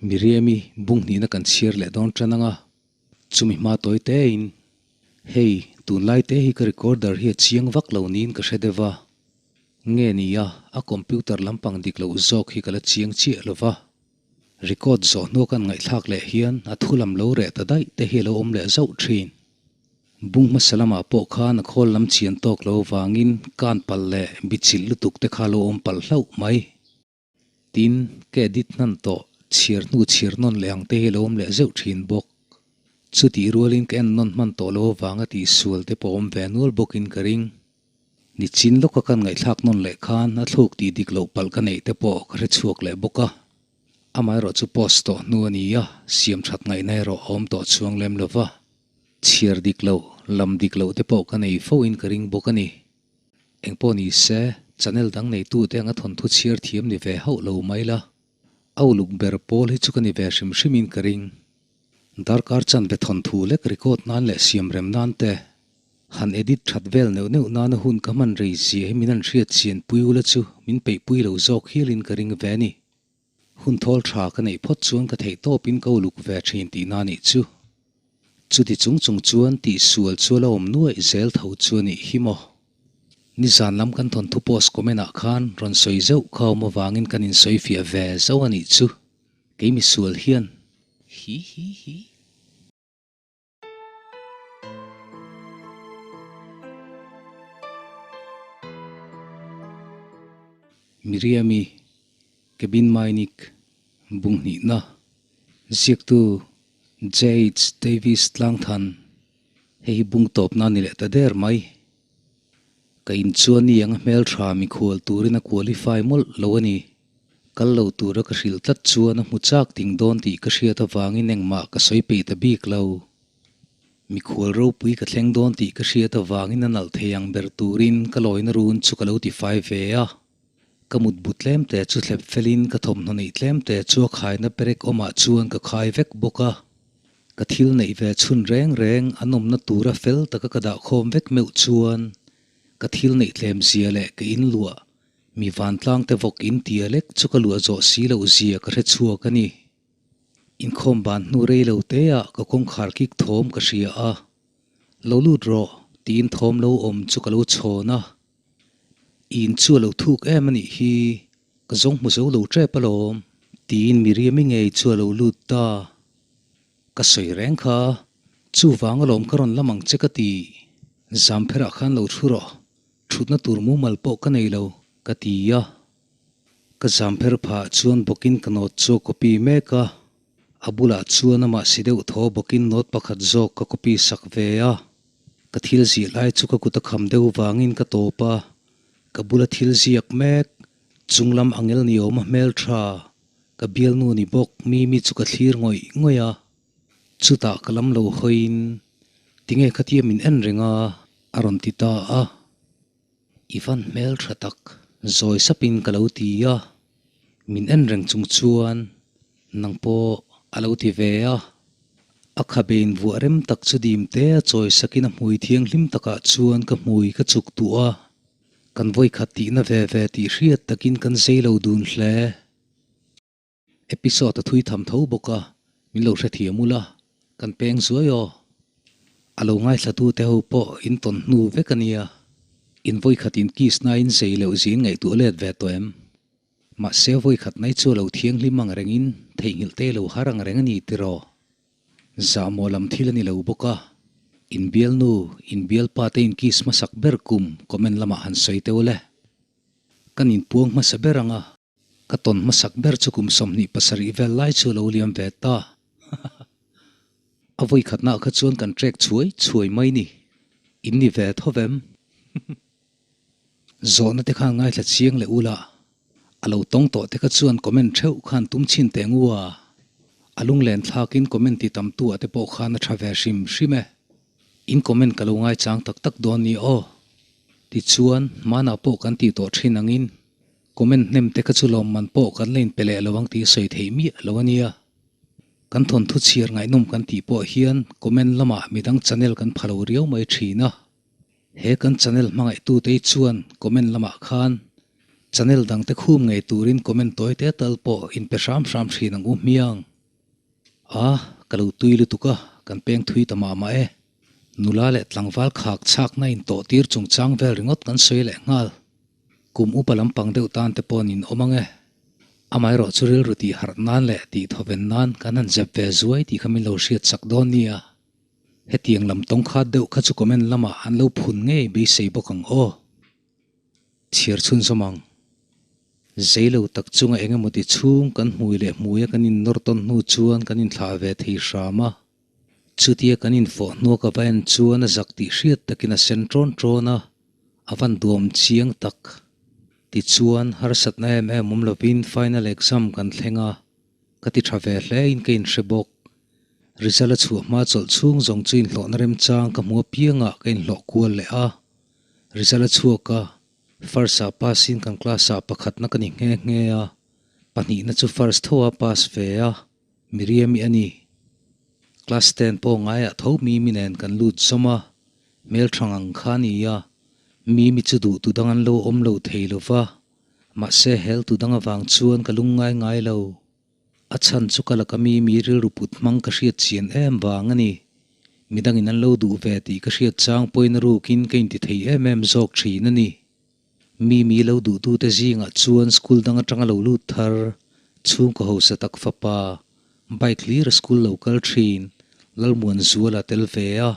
Miriami bung hnihna kan chhiar leh dawn tan ang a, chumi hma tawi tein, Hei, tunlai te hi ka recorder hi a chiang vak lo niin ka hre deuh va. Nge nia, a computer lampang dik loh zawk hi ka la chiang chiah lo va. Record zawh hnuah kan ngaihthlak leh hian a thu lam lo reh ta daih te hi a lo awm leh zauh thin. Bung hmasa lamah pawh khan a khawl lam chian tawk lo vangin kan palh leh bichilh lutuk te kha lo awm palh hlauh mai. Tin, ka edit hnan tawh chhiar hnu chhiar nawn leh ang te hi a lo awm leh zeuh thin bawk. Chutih rualin ka en nawn hman tawh lo avanga tihsual te pawh awm ve nual bawkin ka ring. Nichin lawka kan ngaihthlak nawn leh khan a thluk tih dik loh palh ka neih te pawh ka hre chhuak leh bawk a. Amaherawh chu post tawh hnu a ni a, siam that ngaihna erawh a awm tawh chuang lem lo va. Chhiar dik loh, lam dik loh te pawh ka nei fo in ka ring bawk a ni. Engpawh ni se, channel dang neitute anga thawnthu chhiar thiam ni ve hauh lo mai la. A uluk ber pawl hi chu ka ni ve hrim hrim in ka ring. Darkar chanve thawnthu lek record nan leh siam rem nan te, han edit that vel neuh neuh nana hun ka hman rei zia hi min han hriat chian pui ula chu min peih pui lo zawk hial in ka ring ve a ni. Hun thawl tha ka neih phawt chuan ka theih tawp in ka uluk ve thin tihna nih chu. Chuti chung chung chuan tihsual chu a la awm nuaih zel tho chu a nih hi maw. Nizan lam kan thawnthu post comment ah khan rawn sawi zeuh kha awm avangin kan insawi fiah ve zauh a nih chu. Kei misual hian. Hi hi hi. Miriami, Cabin Mainik, Bunghnihna, Ziaktu JH Davis Tlangthan, Hei hi bung tawpna a ni leh ta der mai. Ka in chuan ni anga hmeltha mikhual turin a qualify mawlh lo a ni. Kal lo tura ka hrilh tlat chuan a hmu chak ding dawn tih ka hriat avangin engmah ka sawi peih ta bik lo. Mikhual ropui ka thleng dawn tih ka hriat avangin a nalh thei ang ber turin ka lawina run chu ka lo tifai ve a. Ka mutbu tlem te chu thlep felin ka thawmhnaw neih tlem te chu a khaina perek awmah chuan ka khai vek bawk a. Ka thil neih ve chhun reng reng an awmna tura fel taka ka dah khawm vek meuh chuan ka thil neih tlem zia leh ka inluah mi vantlang te vawk in tia lek chu ka luah zawh si loh zia ka hre chhuak a ni. Inkhawm ban hnu rei lo te ah ka kawngkhar kik thawm ka hria a, Lo lut rawh tiin thawm lo awm chu ka lo chhawn a. In chu a lo thuk em a nih hi, ka zawng hmu zo lo tep alawm, tiin Miriam-i ngei chu a lo lut ta. Ka sawi reng kha, chuvang alawm ka rawn lam ang che ka ti. Zampherah khan lo thu rawh, thutna tur mumal pawh ka nei lo, ka ti a. Ka zampher phah chuan bawkin ka note chu a copy mek a, a bulah chuan amah si deuh thaw bawkin note pakhat zawk ka copy sak ve a. Ka thil ziah lai chu ka kut a kham deuh vangin ka tawp a, ka bula thil ziak mek, chunglam angel ni awm a hmel tha, ka bialnu ni bawk Mimi chu ka thlir ngawih ngawih a, chutah ka lam lo hawiin tinge khatia min en reng a a rawn ti ta a, I van hmel tha tak zawi sapin ka lo ti a, min en reng chung chuan nang pawh a lo ti ve a. A khabein vuah rem tak chu dim te a chawi sakin a hmui thianghlim takah chuan ka hmui ka chuk duh a, kan vawikhat tihna ve ve tih hriat takin kan zei lo dun hle. Episode a thui tham tho bawk a, min lo hrethiam ula, kan peng zuai aw. A lo ngaithlatu te ho pawh in tawn hnu vek a nia. In vawikhat in kiss na in zei leuh zin ngaihtuah let ve tawh em? Mahse vawikhat nai chu a lo thianghlim ang rengin theihnghilh te lo har ang reng a ni tiraw? Zahmawh lam thil a ni lo bawk a, inbialnu, inbialpa te in kiss hmasak ber kum comment lamah han sawi teuh le. Kan inpuang hmasa ber ang a. Ka tawn hmasak ber chu kum 27 vel lai chu a lo liam ve ta. A vawikhatnaah kha chuan kan trek chhuai chhuai mai ni. In ni ve tho vem? Zawhna te khan ngaithla chiang leh ula, a lo tawng tawh te kha chuan comment theuh khan tum chhin teh ngu a. A lunglen thlakin comment ti tam tu ah te pawh khan a tha ve hrim hrim e. In comment ka lo ngaichang tak tak dawn ni aw. Tichuan, hmanah pawh kan tih tawh thin angin Comment hnem te kha chu lawmman pawh kan la inpe leh lo ang tih sawi theih miah lo a nia. Kan thawnthu chhiar ngaihnawm kan tih pawh hian comment lamah midang channel kan pha lo riau mai thin a. He kan channel hmangaihtute hi chuan comment lamah khan channel dangte khum ngei turin comment tawi te tal pawh inpe hram hram thin ang u hmiang. A, ka lo tui lutuk a, kan peng thui ta mah mah e. Nula leh tlangval khak chhakna intawh tir chungchang vel ringawt kan sawi leh nghal. Kum upa lampang deuh tan te pawh nin awm ang e. Amaherawh chu rilru tih harh nan leh tih thawven nan kan han zep ve zuai tih kha min lo hriat chak dawn nia. Hetiang lam tawng khat deuh kha chu comment lamah an lo phun ngei beisei bawk ang aw. Chhiar chhunzawm ang. Zei lo tak chunga eng emaw ti chhung kan hmui leh hmuia kan innawr tawn hnu chuan kan inthlah ve thei hram a. Chutia kan infawh hnua ka va en chuan a zak tih hriat takin a sen ṭawn ṭawn a, a van duam chiang tak. Tichuan, harsatna em em awm lovin final exam kan thleng a, ka ti ṭha ve hle in ka inhre bawk. Result a chhuah hma chawlh chhung zawng chu inhlawhna remchang ka hmu apiangah ka inhlawh kual leh a. Result a chhuak a, first ah pass in kan class ah pakhatna ka ni nghe nghe a, pahnihna chu first tho a pass ve a, Miriam-i a ni. Class ten pawh ngaiah tho Mimi nen kan lut zawm a, hmeltha ngang kha a ni a, Mimi chu duh tu dang an lo awm lo thei lo va, mahse hel tu dang avang chuan ka lung ngai ngai lo. A chhan chu ka laka Mimi rilru put hmang ka hriat chian em vang a ni. Midangin an lo duh ve tih ka hriat chang pawhin a rukin ka inti thei em em zawk thin a ni. Mimi lo duhtute zingah chuan school dang atanga lo lut thar, chhungkaw hausa tak fapa, bike hlir a school lo kal thin, Lalmuan Zuala tel ve a.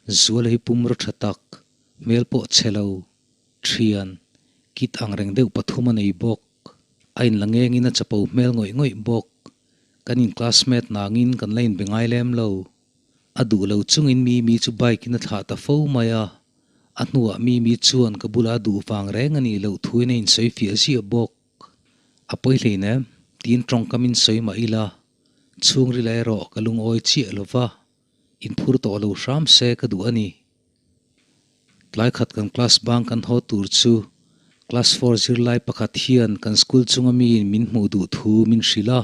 Zuala hi pumraw tha tak, hmel pawh chhe lo, thian, kit ang reng deuh pathum a nei bawk. A inla ngengin a chapo hmel ngawih ngawih bawk. Kan in classmate nangin kan la inbe ngai lem lo. A duh lo chungin Mimi chu bike in a thlah ta fo mai a. A hnuah Mimi chuan ka bula a duh vang reng a nih loh thuin a insawi fiah ziah bawk. A pawi hleinem, tiin tawngkamin sawi mah ila, chhungrila erawh ka lungawi chiah lo va, inphur tawh lo hram se ka duh a ni. Tlai khat kan class bang kan haw tur chu class four zirlai pakhat hian kan school chunga miin min hmuh duh thu min hrilh a.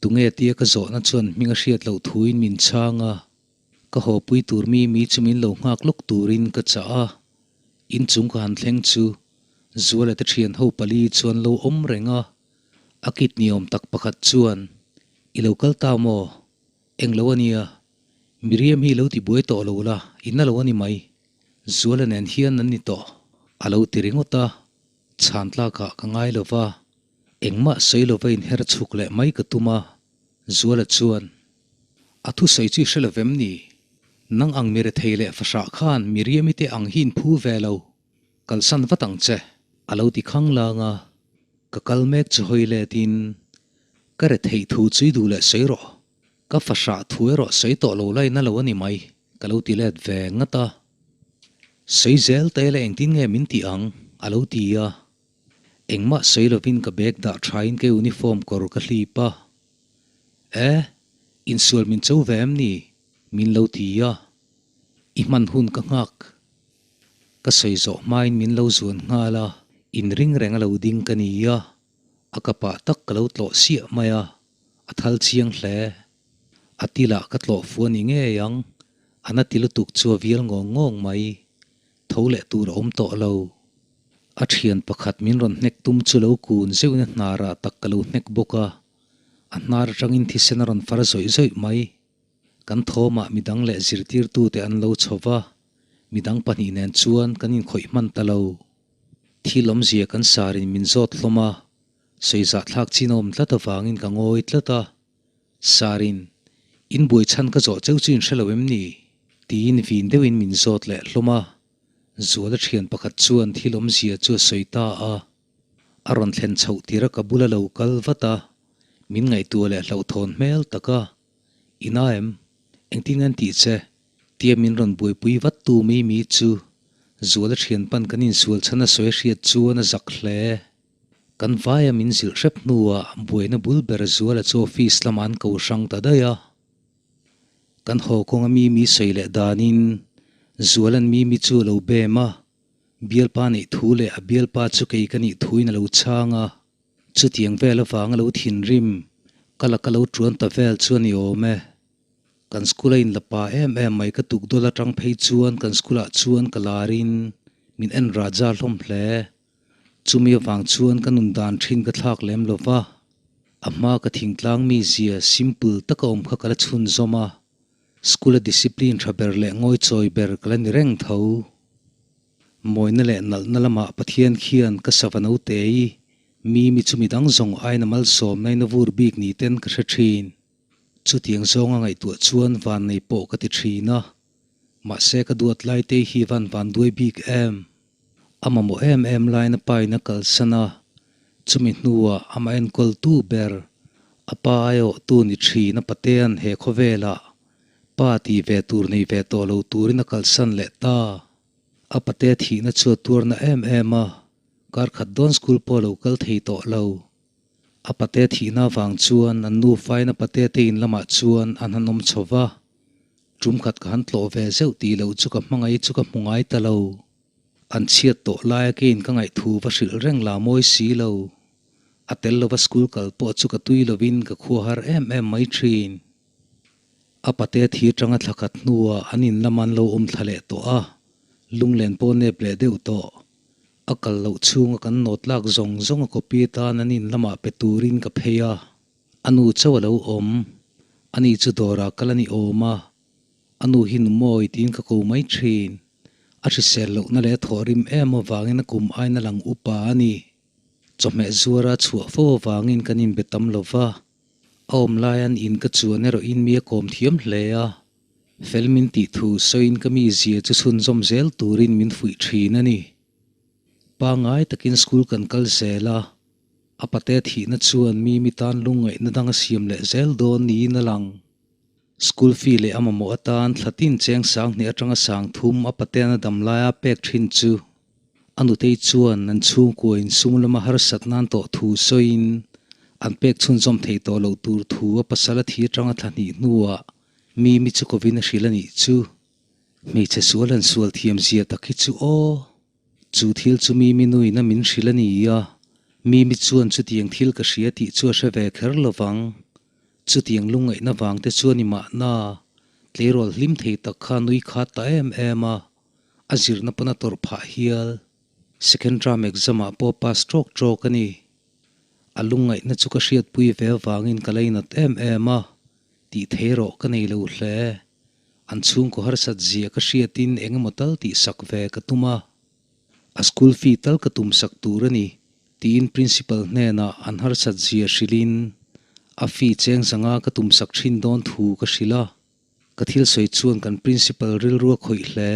Tunge tia ka zawhna chuan hming a hriat loh thuin min chhang a, ka hawpui tur mi mi chu min lo nghak lawk turin ka chah a, inchung ka han thleng chu Zuala te thian ho pali chuan lo awm reng a, a kit ni awm tak pakhat chuan, I lo kal ta maw? Englo a nia, Miriam hi lo ti buai tawh lo la, i na lo a ni mai, Zuala nen hian an ni tawh, a lo ti ringawt a, chhan tlakah ka ngai lo va. Engmah sawi lova inher chhuk leh mai ka tum a, Zuala chuan, A thusawi chu i hre lo vem ni? Nang ang mi rethei leh fahrah khan Miriami te ang hi inphu ve lo. Kalsan vat ang che, a lo ti khang lang a. Ka kal mek chu hawi letin, Ka retheih thu chu i duh leh sawi rawh. Ka fahrah thu erawh sawi tawh lo lain a lo a ni mai, ka lo ti let ve ngat a. Sawi zel ta ila engtin nge min tih ang? a lo ti a. Engmah sawi lovin ka bag dah thain ka uniform kawr ka hlip a. E, insual min cho ve em ni? Min lo ti a. I hman hun ka nghak. Ka sawi zawh hmain min lo zuan nghal a, inring reng a lo ding ka ni a. A kapah tak ka lo tlawh siah mai a, a thal chiang hle. A tilah ka tlawh fu a ni ngei ang, a na ti lutuk chu a vial ngawng ngawng mai. Tho leh tur a awm tawh lo. A thian pakhat min rawn hnek tum chu lo kun zeuhin a hnarah tak ka lo hnek bawk a, a hnar atangin thisen a rawn far zawih zawih mai. Kan thawmah midang leh zirtirtute an lo chho va, midang pahnih nen chuan kan inkhawih hman ta lo. Thil awmzia kan sarin min zawt hlawm a, sawi zahthlak chin a awm tlat avangin ka ngawi tlat a. Sarin, In buai chhan ka zawh cheu chu in hre lo em ni? tiin vin deuhin min zawt leh hlawm a. Zuala thian pakhat chuan thil awmzia chu a sawi ta a, a rawn thlen chhoh tir a ka bula lo kal vat a, min ngaihtuah leh hlauhthawn hmel tak a, I na em? Engtin nge an tih che? Tia min rawn buaipui vat tu mi mi chu Zuala thian pan kan insual chhan a sawi a hriat chuan a zak hle. Kan vaia min zilh hrep hnuah buaina bul ber Zuala chu office lamah an ko hrang ta daih a. Kan haw kawnga mi mi sawi leh danin Zualan mi mi chu a lo bem a, bialpa neih thu leh a bialpa chu kei ka nih thuin a lo chhang a, chutiang vel avanga lo thinrim ka laka lo tuan ta vel chu a ni awm e. Kan school a inla pa em em mai ka tuk dawl atang phei chuan kan school ah chuan ka larin min en raja hlawm hle. Chumi avang chuan ka nun dan thin ka thlak lem lo va. A hma ka thingtlang mi zia simple taka awm kha ka la chhunzawm a, school a discipline tha ber leh ngawichawi ber ka la ni reng tho. Mawina leh nalhna lamah Pathian khian ka sava nautei mi mi chu midang zawng aina malsawmna in a vur bik ni ten ka hre thin. Chutiang zawnga ngaihtuah chuan vannei pawh ka ti thin a, mahse ka duat lai te hi van van duai bik em? A mamawh em em lain a pain a kalsan a, chumi hnuah amah enkawltu ber, a pa aiawhtu ni thin a patean he khawvelah pa tih ve tur nei ve tawh lo turin a kalsan leh ta. A pate thihna chu a tuarna em em a, kar khat dawn school pawh a lo kal thei tawh lo. A pate thihna avang chuan an nufain a pate te in lamah chuan an han awm chho va, tum khat ka han tlawh ve zeuh tih loh chu ka hmangaih chu ka hmu ngai ta lo. An chhiat tawh laia keiin ka ngaihthu va hrilh reng la mawi si lo. A tel lova school kal pawh chu ka tui lovin ka khua har em em mai thin. A pate thi atanga thla khat hnuah an in lam an lo awm thla leh tawh a, lunglen pawh nep leh deuh tawh. A kal loh chhunga kan nawt lak zawng zawng a copy atan an in lamah pe turin ka phei a, a nu chauh a lo awm. Ani chu dawrah kal a ni awm a, a nu hi nu mawi tiin ka ko mai thin. A hrisel lohna leh a thawhrim em avangin a kum aina lang upa a ni. Chawhmeh zuara chhuah fo avangin kan inbe tam lo va, A awm lai an in ka chuan erawhin mi a kawm thiam hle a, fel min tih thu sawiin ka mi zia chu chhunzawm zel turin min fuih thin a ni. Pangngai takin school kan kal zel a, a pate thihna chuan mi mi tan lungngaihna dang a siam leh zel dawn niin a lang. School fee leh a mamawh atan thla tin cheng sang hnih atanga sang thum a patean a dam laia pek thin chu A nutei chuan an chhungkua insum lama harsat nan tawh thu sawiin an pek chhunzawm thei tawh loh tur thu a pasal a thi atanga thla hnih hnuah mi mi chu kovin a hrilh a nih chu. Hmeichhe sual han sual thiam zia tak hi chu aw. Chu thil chu mi mi nuin a min hrilh a ni a, mi mi chuan chutiang thil ka hria tih chu a hre ve kher lovang. Chutiang lungngaihna vang te chuan i mahna tleirawl hlim thei tak kha nui khat ta em em a. A zirna pawn a tawrh phah hial. Second term exam ah pawh pass tawk tawk a ni. A lungngaihna chu ka hriatpui ve avangin ka lainat em em a, tih thei rawh ka nei lo hle. An chhungkaw harsat zia ka hriatin eng emaw tal tihsak ve ka tum a. A school fee tal ka tumsak tur a ni tiin principal hnenah an harsat zia hrilhin a fee cheng zanga ka tumsak thin dawn thu ka hrilh a. Ka thil sawi chuan kan principal rilru a khawih hle.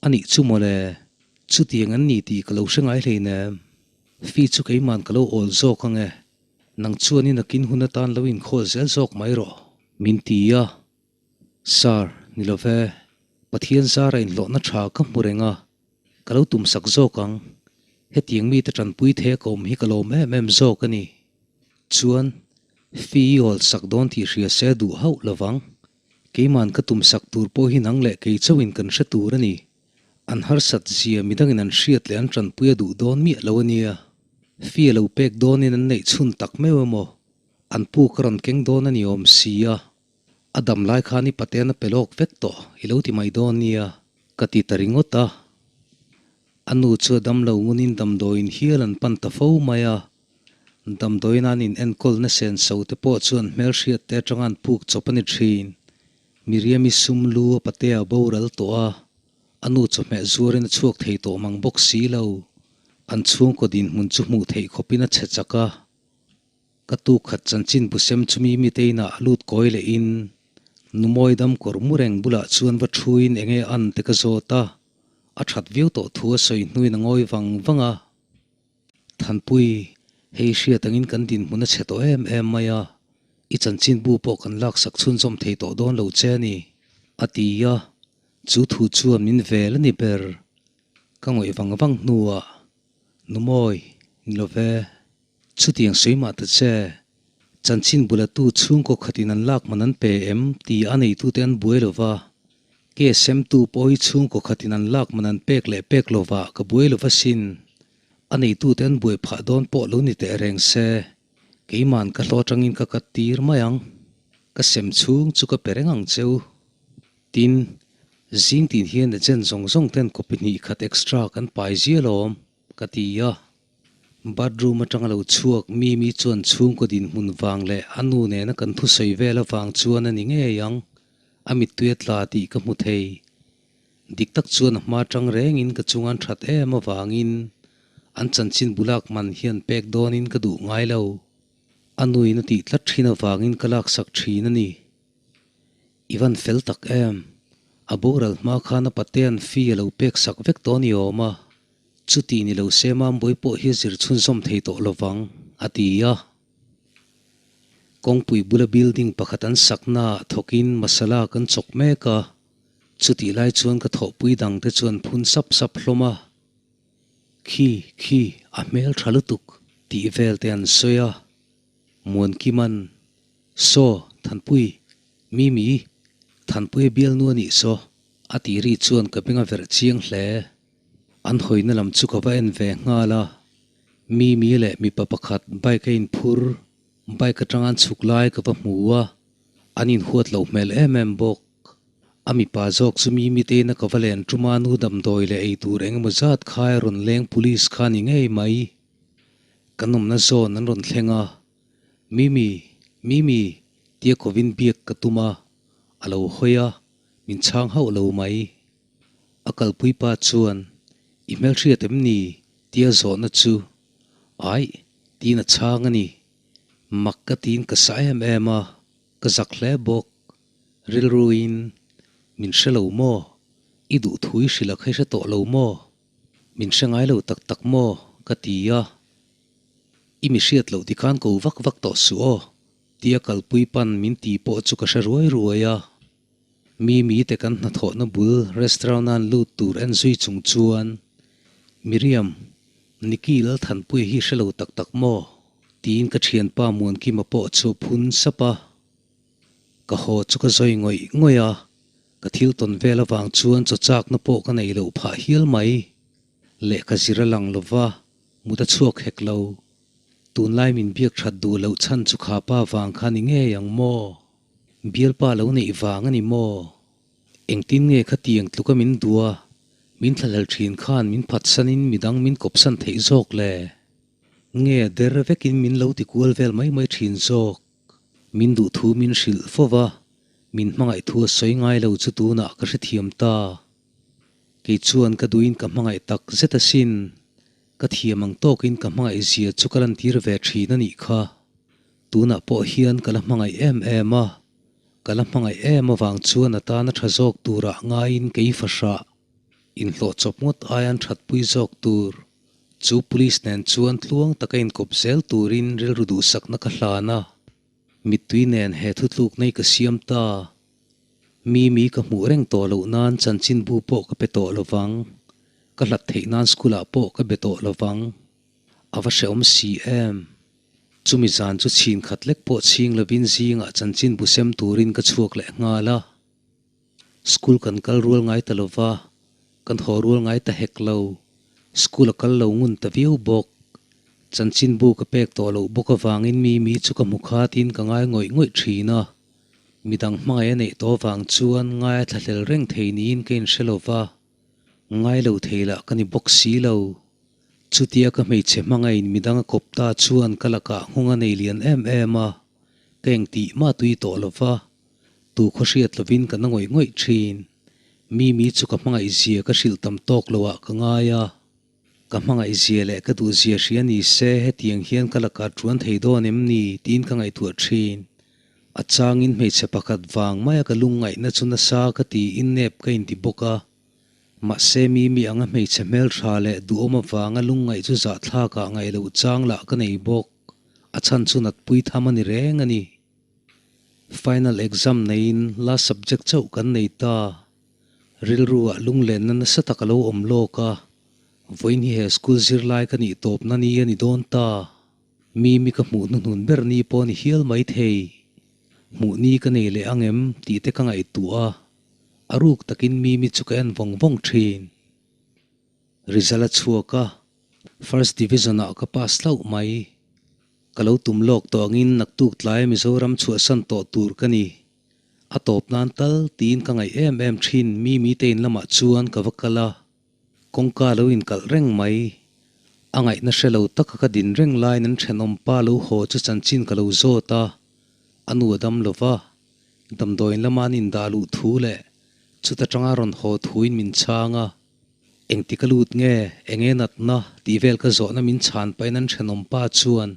A nih chu mawle, chutiang an ni tih ka lo hre ngai hleinem. Fee chu keiman ka lo awl zawk ang e, nang chuan i nakin hun atan lo inkhawl zel zawk mai rawh. Min ti a, Sir, ni lo ve, Pathian zara inhlawhna tha ka hmu reng a, ka lo tumsak zawk ang. Hetiang mite tanpui thei a ka awm hi ka lawm em em zawk a ni. Chuan, fee i awl sak dawn tih hria se a duh hauh lo vang. Keiman ka tum sak tur pawh hi nang leh kei chauhin kan hre tur a ni. An harsat zia midangin an hriat leh an tanpui a duh dawn miah lo a nia. Fee a lo pek dawnin an neih chhun tak meuh emaw, an puk a rawn keng dawn a ni awm si a. A dam lai khan i paten a pe lawk vek tawh i lo ti mai dawn nia, ka ti ta ringawt a. A nu chu a damlo ngunin damdawiin hial an pan ta fo mai a. Damdawiin an in enkawlna senso te pawh chuan hmelhriat te atanga an puk chawp a ni thin. Miriami sum lu a patea boral tawh a, a nu chawhmeh zuarin a chhuak thei tawh mang bawk si lo. An chhungkaw dinhmun chu hmuh theih khawpin a chhe chak a. Ka tuk khat chanchin bu sem chu mi mite inah a lut kawi lehin Numawi dam kawr mu reng bulah chuan va thuin enge an te ka zawt a, a that viau tawh thu a sawi hnuin a ngawi vang vang a. Thanpui, hei hriat angin kan dinhmun a chhe tawh em em mai a, i chanchinbu pawh kan laksak chhunzawm thei tawh dawn lo che a ni, a ti a, chu thu chuan min vel a ni ber. Ka ngawih vang vang hnuah, Numawi, ni lo ve. Chutiang sawi mah ta che, chanchin bulatu chhungkaw khatin an lak man an pe em tih a neitute an buai lo va, ke semtu pawh hi chhungkaw khatin an lak man an pek leh pek lo va ka buai lo va sin. A neitute an buai phah dawn pawh lo ni teh reng se, keiman ka hlawh atangin ka kat tir mai ang. Ka sem chhung chu ka pe reng ang cheu. Tin, zing tin hian agent zawng zawng ten copy hnih khat extra kan pai zial awm, ka ti a. Bathroom atanga lo chhuak Mimi chuan chhungkaw dinhmun vang leh a nu nena kan thusawi vel avang chuan a ni ngei ang, a mittui a tla tih ka hmu thei. Dik tak chuan a hma tang rengin ka chung an that em avangin an chanchin bulak man hian pek dawnin ka duh ngai lo. A nuin a tih tlat thin avangin ka laksak thin a ni. I van fel tak em? A boral hma khan a patean fee a lo pek sak vek tawh ni awm a, chuti ni lo se Mambawi pawh hi a zir chhunzawm thei tawh lovang, a ti a. Kawngpui bula building pakhat an saknaah thawkin masala kan chawk mek a, chutih lai chuan ka thawhpui dangte chuan phun sap sap hlawm a. Khi, khi, a hmel tha lutuk, tih vel te an sawi a. Muankiman, Saw, Thanpui, Mimi, Thanpuia bialnu a nih saw, a tih ri chuan ka beng a verh chiang hle. An hawina lam chu ka va en ve nghal a, Mimi leh mipa pakhat bike a inphur, bike atanga an chhuk lai ka va hmu a, an inhuat loh hmel em em bawk. A mipa zawk chu Mimi teina ka va len ṭuma nu damdawi leh eitur eng emaw zat khai a rawn leng police kha ni ngei mai. Kan awmna zawn an rawn thleng a, Mimi, Mimi, tia kovin biak ka tum a, a lo hawi a, min chhang hauh lo mai. A kalpui pa chuan, I hmelhriat em ni? tia zawhna chu, Aih, tiin a chhang a ni. Mak ka tiin ka sa em em a, ka zak hle bawk. Rilruin, Min hre lo maw? I duh thu i hrilh a kha i hre tawh lo maw? Min hre ngai lo tak tak maw? ka ti a. I mi hriat loh tikhan ko vak vak tawh suh aw, tia kalpui pan min ti pawh chu ka hre ruai ruai a. Mi mite kan hnathawhna bul restaurant-a an lut tur en zui chung chuan, Miriam, Nicky Lalthanpuia hi hre lo tak tak maw? tiin ka thianpa Muankima pawh chu a phun sap a. Ka haw chu ka zawi ngawih ngawih a, ka thil tawn vel avang chuan chaw chakna pawh ka nei loh phah hial mai. Lehkha zir a lang lova, mut a chhuak hek lo. Tunlai min biak that duh loh chhan chu kha pa vang kha ni ngei ang maw? Bialpa lo neih vang a ni maw? Engtin nge khatiang tluka min duh a, min thlahlel thin khan min phatsanin midang min kawpsan theih zawk le? Nge der vekin min lo ti kual vel mai mai thin zawk? Min duh thu min hrilh fo va, min hmangaih thu a sawi ngai lo chu tunah ka hrethiam ta. Kei chuan ka duhin ka hmangaih tak zet asin, ka thiam ang tawkin ka hmangaih zia chu ka lantir ve thin a nih kha. Tunah pawh hian ka la hmangaih em em a, ka la hmangaih em avang chuan a tana tha zawk turah ngaiin kei fahrah inhlawh chawp ngawt aian thatpui zawk tur. Chu police nen chuan tluang taka inkawp zel turin rilru duhsakna ka hlan a, mittui nen he thutluk nei ka siam ta. Mi mi ka hmuh reng tawh loh nan chanchinbu pawh ka pe tawh lo vang, ka hlat theih nan school ah pawh ka be tawh lo vang. A va hrehawm si em? Chumi zan chu chhin khat lek pawh chhing lovin zingah chanchinbu sem turin ka chhuak leh nghal a. School kan kal rual ngai ta lova, kan haw rual ngai ta hek lo. School a kal lo ngun ta viau bawk. Chanchinbu ka pek tawh loh bawk avangin mi mi chu ka hmu khatin ka ngai ngawih ngawih thin a. Midang hmangaih a neih tawh avang chuan ngai a thlahlel reng thei niin ka inhre lova, ngai lo thei lah ka ni bawk si lo. Chutia ka hmeichhe hmangaihin midang a kawp ta chuan ka lakah nghawng a nei lian em em a, ka engtih mah tui tawh lova. Tu khaw hriat lovin ka na ngawih ngawih thin. Mimi chu ka hmangaih zia ka hrilh tam tawk lo ah ka ngai a. Ka hmangaih zia leh ka duh zia hria ni se hetiang hian ka lakah tuan thei dawn em ni tiin ka ngaihtuah thin. A changin hmeichhe pakhat vang maia ka lungngaihna chu nasa ka tiin nep ka inti bawk a. Mahse Mimi anga hmeichhe hmeltha leh duhawm avanga lungngaih chu zahthlak ah ngaih loh chang lah ka nei bawk. A chhan chu natpui tham a ni reng a ni. Final exam neiin last subject chauh kan nei ta. Rilru ah lunglenna nasa tak a lo awm lawk a, vawiin hi he school zirlai ka nih tawpna ni a ni dawn ta. Mimi ka hmuh hnuhnun ber ni pawh a ni hial mai thei. Hmuh ni ka nei leh ang em tih te ka ngaihtuah a, a ruk takin Mimi chu ka en vawng vawng thin. Result a chhuak a, first division ah ka pass hlauh mai. Ka lo tum lawk tawh angin naktuk tlai Mizoram chhuahsan tawh tur ka ni. A tawp nan tal tiin ka ngaih em em thin mi mite in lamah chuan ka va kal a, kawngka lo inkalh reng mai. A ngaihna hre lo taka ka din reng laiin an thenawm pa lo haw chu chanchin ka lo zawt a, a nu a dam lo va, damdawiin lama an indah luh thu leh chuta tanga rawn haw thuin min chhang a. Engtik a lut nge, enge natna tih vel ka zawhna min chhan pahin an thenawm pa chuan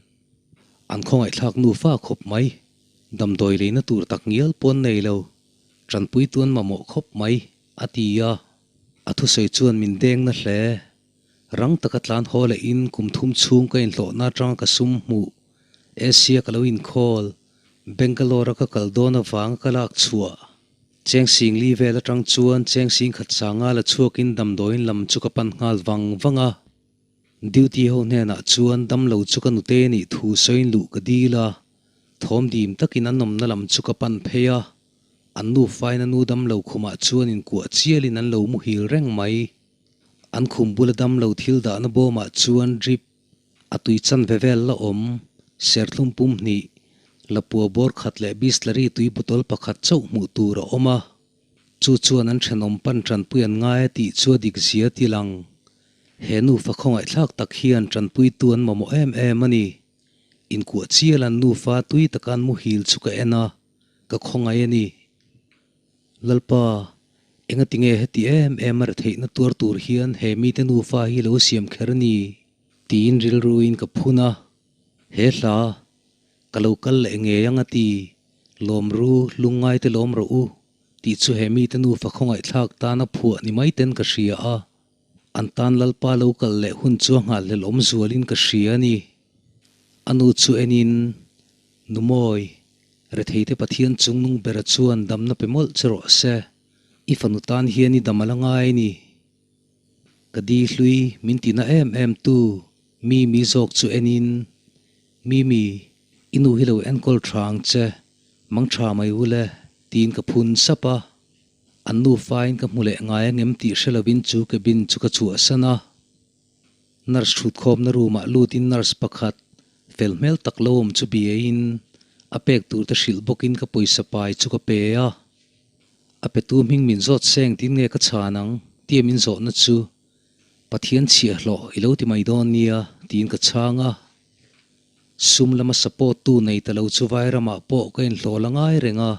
an khawngaihthlak nufa khawp mai, damdawi leina tur tak ngial pawn nei lo, tanpui tuan mamawh khawp mai, a ti a. A thusawi chuan min deng na hle. Rang taka tlan haw leh in kum thum chhung ka inhlawhna atanga ka sum hmuh, Asia ka lo inkhawl, Bangalore a ka kal dawn avanga ka lak chhuah. Cheng sing li vel atang chuan cheng sing khat sanga la chhuakin damdawiin lam chu ka pan nghal vang vang a. Duty ho hnenah chuan damlo chu ka nute nih thu sawiin luh ka dil a, thawm dim takin an awmna lam chu ka pan phei a. An nufain a nu damlo khumah chuan inkuah chialin an lo muhil reng mai. An khum bula damlo thil dahna bawmah chuan drip a tui chanve vel la awm, serthlum pum hnih, lapua bawr khat leh Bisleri tui bottle pakhat chauh hmuh tur a awm a. Chu chuan an thenawm pan tanpui an ngai a tih chu a dik zia ti lang. He nufa khawngaihthlak tak hian tanpuitu an mamawh em em a ni. Inkuah chial an nufa tui taka an muhil chu ka en a, ka khawngaih a ni. Lalpa, engati nge heti em em a retheihna tuar tur hian he mite nufa hi lo siam kher ni? Tiin rilruin ka phun a, He hla, ka lo kal leh ngei ang a ti, lawm ru, lungngaite lawm rawh u, tih chu he mite nufa khawngaihthlak tana phuah ni mai ten ka hria a, an tan Lalpa lo kal leh hun chu a nghalhlel awm zualin ka hria a ni. A nu chu enin, Numawi, Retheite Pathian chungnung bera chuan damna pe mawlh che rawh se, i fanu tan hian i dam a la ngai a ni. Ka di hlui min tina em em tu Mimi zawk chu enin, Mimi, i nu hi lo enkawl tha ang che, mang tha mai u le, tiin ka phun sap a. An nufain ka hmu leh ngai angem tih hre lovin chu cabin chu ka chhuahsan a. Nurse thutkhawmna room ah lutin nurse pakhat fel hmel tak lo awm chu biain a pek tur te hrilh bawkin ka pawisa pai chu ka pe a. A petu hming min zawt seng tin nge ka chhan ang tia min zawhna chu Pathian chhiahhlawh i lo ti mai dawn nia tiin ka chhang a. Sum lama support tu nei ta lo chu vairamah pawh ka inhlawh la ngai reng a.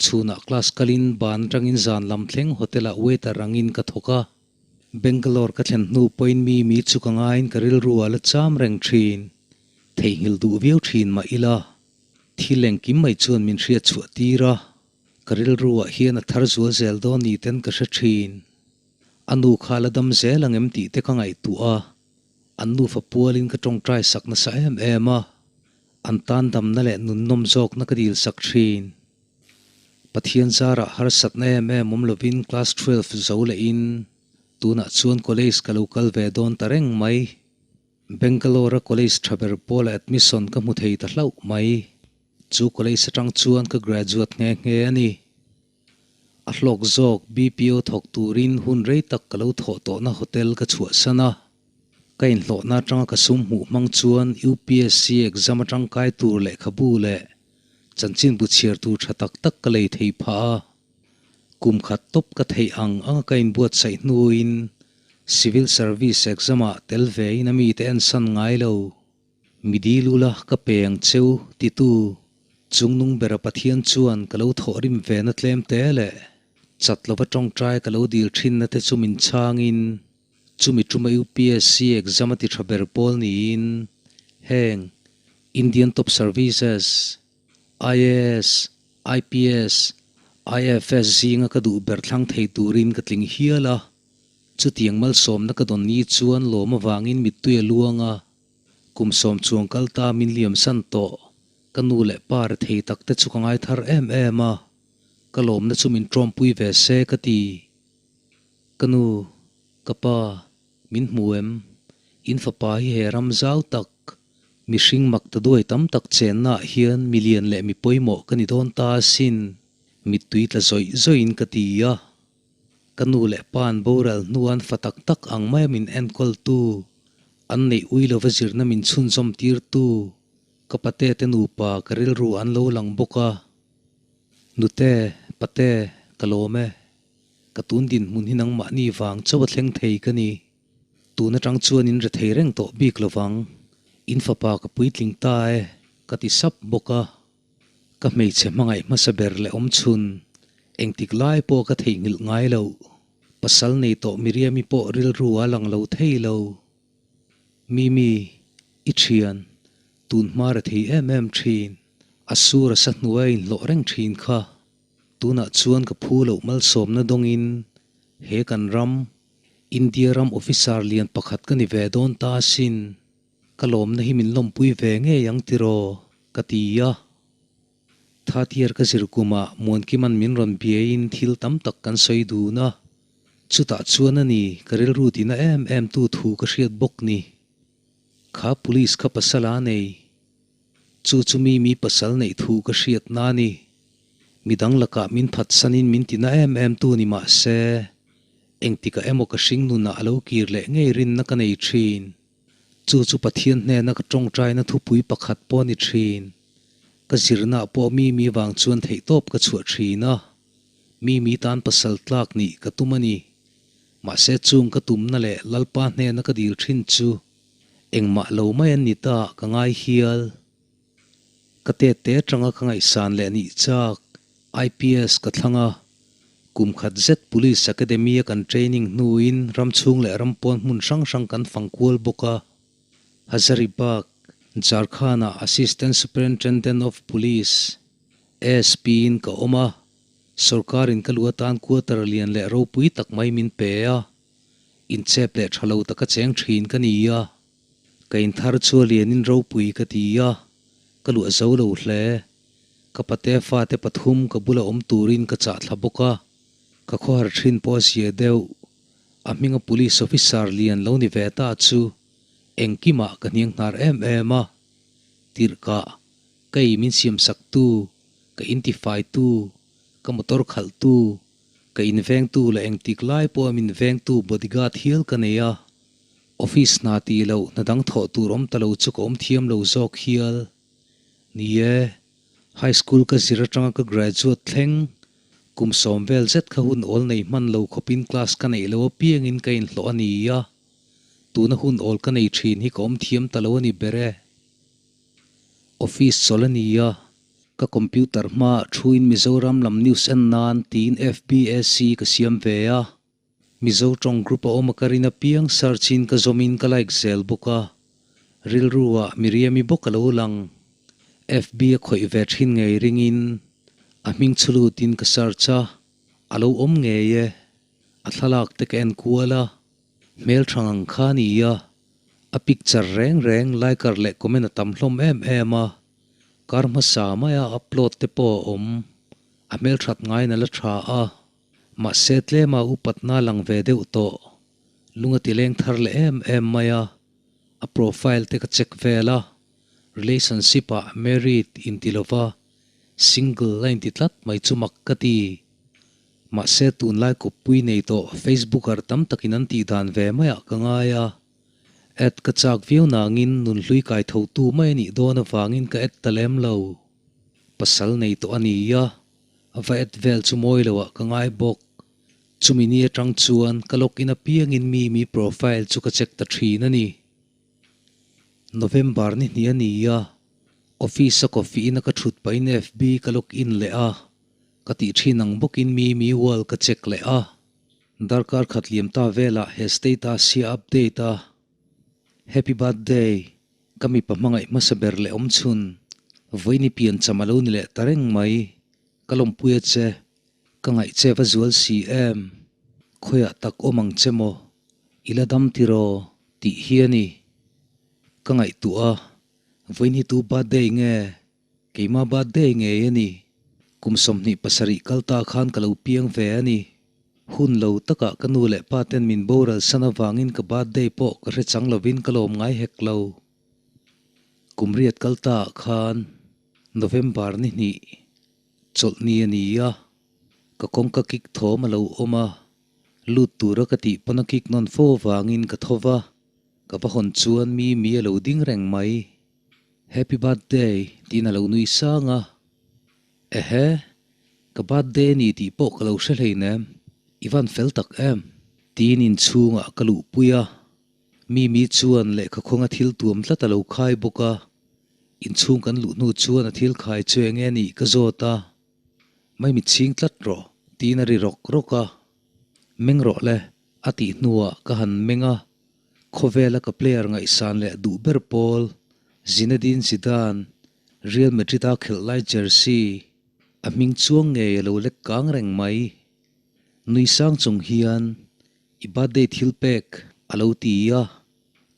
Chhunah class kalin ban atangin zan lam thleng hotel ah waiter angin ka thawk a. Bangalore ka thlen hnu pawhin mi mi chu ka ngaiin ka rilru a la cham reng thin. Theihnghilh duh viau thin mah ila, thil engkim mai chuan min hriat chhuah tir a, ka rilru ah hian a thar zual zel dawn ni ten ka hre thin. A nu kha la dam zel ang em tih te ka ngaihtuah a, an nufa pualin ka tawngtai sak nasa em em a, an tan damna leh nunnawm zawkna ka dil sak thin. Pathian zarah harsatna em em awm lovin class 12 zo lehin tunah chuan college ka lo kal ve dawn ta reng mai. Bangalore-a college tha ber pawla admission ka hmu thei ta hlauh mai. Chu college atang chuan ka graduate nghe nghe a ni. A hlawk zawk BPO thawk turin hun rei tak ka lo thawh tawhna hotel ka chhuahsan a. Ka inhlawhna atanga ka sum hmuh hmang chuan UPSC exam atang kai tur lehkhabu leh Chanchinbu chhiar tur tha tak tak ka lei thei phah a, kum khat tawp ka theih ang anga ka inbuatsaih hnuin Civil Service exam ah tel ve in a mite ensan ngai lo. Mi dil ula ka pe ang cheu titu chungnung bera Pathian chuan ka lo thawhrim ve na tlem te leh chat lova tawngtai ka lo dil thinna te chu min chhangin chumi tuma UPSC exam a ti tha ber pawl niin heng Indian Top Services, IAS, IPS, IFS zinga ka duh ber thlang thei turin ka tling hial a, chutiang malsawmna ka dawn ni chuan lawm avangin mittui a luang a, kum sawm chuang kal ta min liamsan tawh, ka nu leh pa rethei tak te chu ka ngai thar em em a, ka lawmna chu min tawmpui ve se ka ti. Ka nu, ka pa, min hmu em? In fapa hi he ram zau tak, Mihring mak ta duai tam tak chennaah hian mi lian leh mi pawimawh ka ni dawn ta asin, mittui tla zawih zawihin ka ti a. Ka nu leh pa an boral hnuan fa tak tak ang maia min enkawltu, an neih ui lova zirna min chhunzawm tirtu, ka pate te nupa ka rilru an lo lang bawk a. Nute, pate, ka lawm e. Ka tun dinhmun hi nangmahni vang chauh a thleng thei ka ni. Tun atang chuan in rethei reng tawh bik lovang. In fapa ka puitling ta e, ka ti sap bawk a. Ka hmeichhe hmangaih hmasa ber leh awm chhun, engtik lai pawh ka theihnghilh ngai loh. Pasal nei tawh Miriami pawh rilru a lang lo thei lo. Mimi, i thian, tun hma rethei em em thin, a sur a sa hnuai a inhlawh reng thin kha. Tunah chuan ka phu loh malsawmna dawngin he kan ram, India ram officer lian pakhat ka ni ve dawn ta asin. Ka lawmna hi min lawmpui ve ngei ang tiraw? ka ti a. Thathiar ka zir kumah Muankiman min rawn biaiin thil tam tak kan sawi dun a. Chutah chuan a ni ka rilru tina em em tu thu ka hriat bawk ni. Kha police kha pasal a nei. Chu chu mi mi pasal neih thu ka hriat na a ni. Midang lakah min phatsanin min tina em em tu ni mah se, engtikah emaw ka hring nunah a lo kir leh ngei rinna ka nei thin. Chu chu Pathian hnena ka tawngtaina thupui pakhat pawh a ni thin. Ka zirnaah pawh mi mi vang chuan theihtawp ka chhuah thin a, mi mi tan pasal tlak nih ka tum a ni. Mahse chung ka tumna leh Lalpa hnena ka dil thin chu engmah lo mai an ni ta ka ngai hial. Ka tete atanga ka ngaihsan leh nih chak IPS ka thlang a, kum khat zet Police Academy a kan training hnuin ram chhung leh ram pawn hmun hrang hrang kan fang kual bawk a. Hazaribagh, Jharkhand-ah Assistant Superintendent of Police, ASP, in ka awm a, sorkarin ka lu atan quarter lian leh ropui tak mai min pe a, inchep leh tha lo taka cheng thin ka ni a. Ka inthar chu a lianin ropui ka ti a, ka luah zo lo hle. Ka pate fate pathum ka bula awm turin ka chah thla bawk a, ka khawhar thin pawh a zia deuh. A hminga police officer lian lo ni ve ta chu engkimah ka hniang hnar em em a, tirhkah ka ei min siamsak tu, ka intifai tu, ka motor khalh tu, ka invengtu leh engtik lai pawha min vengtu bodyguard hial ka nei a. Office hna tih loh hna dang thawh tur awm ta lo chu ka awm thiam lo zawk hial. Ni e, High School ka zir atanga ka graduate thleng, kum sawm vel zet kha hun awl nei hman lo khawpin class ka neih lo apiangin ka inhlawh a ni a, tuna hun awl ka nei thin hi ka awm thiam ta lo a ni ber e. Office chawlh a ni a, ka computer hmaah thuin Mizoram lam news en nan tiin FBAC ka siam ve a. Mizo tawng group a awm a ka rin apiang search in ka zawm in ka like zel bawk a, rilru ah Miriam-i bawk a lo lang. FB a khawih ve thin ngei ring in a hming chhu lut in ka search a, a lo awm ngei e. A thlalak te ka en kual a, hmel tha ngang kha a ni a, a picture reng reng liker leh comment a tam hlawm em em a, kar hmasa maia upload te pawh a awm, a hmelthat ngaiin a la tha a. Mahse tlema upatna lang ve deuh tawh, lung a ti leng thar leh em em mai a, a profile te ka check vel a, relationship ah married inti lova single a inti tlat mai chu mak ka ti. Mahse tunlai kawppui nei tawh Facebooker tam takin an tih dan ve maiah ka ngai a, add ka chak viau nangin nunhlui kai thotu mai a nih dawn avangin ka add ta lem lo. Pasal nei tawh a ni a, A va et vel chu mawi lo ah ka ngai bawk. Chumi ni atang chuan ka log in apiangin mi mi profile chu ka check ta thin a ni. November ni hnih a ni a, office a coffee in a ka thut pahin FB ka log in leh a, ka tih thin ang bawkin mi mi wall ka check leh a. Darkar khat liam ta velah he status hi a update a, Happy birthday! Ka mipa hmangaih hmasa ber leh awm chhun, vawiini pian cham a lo ni leh ta reng mai. Ka lawmpui a che, ka ngaih che va zual si em? Khawiah tak awm ang che maw? I la dam tiraw? tih hi a ni. Ka ngaihtuah a, vawiin hi tu birthday nge? Keimah birthday ngei a ni. Kum 27 kal ta khan ka lo piang ve a ni. Hun lo takah ka nu leh pa ten min boral san avangin ka birthday pawh ka hre chang lovin ka lawm ngai hek lo. Kum riat kal ta ah khan November ni hnih chawlh ni a ni a, ka kawngka kik thawm a lo awm a, lut tura ka tih pawn a kik nawn fo avangin ka tho va, ka va hawn chuan mi mi a lo ding reng mai. Happy birthday tiin a lo nui sang a, Ehe, ka birthday a ni tih pawh ka lo hre hleinem, i van fel tak em? Tiin inchhungah ka luhpui a. Mimi chuan lehkha khawnga thil tuam tlat a lo khai bawk a. Inchhung kan luh hnu chuan a thil khai chu eng nge nih ka zawt a. Mai mit chhing tlat rawh, tiin a ri rawk rawk a. Meng rawh le, a tih hnuah ka han meng a. Khawvela ka player ngaihsan leh duh ber pawl, Zinedine Zidane, Real Madrid-a khelh lai jersey, a hming chuang ngei a lo lek kang reng mai. Nui sang chung hian, I birthday thil pek, a lo ti a.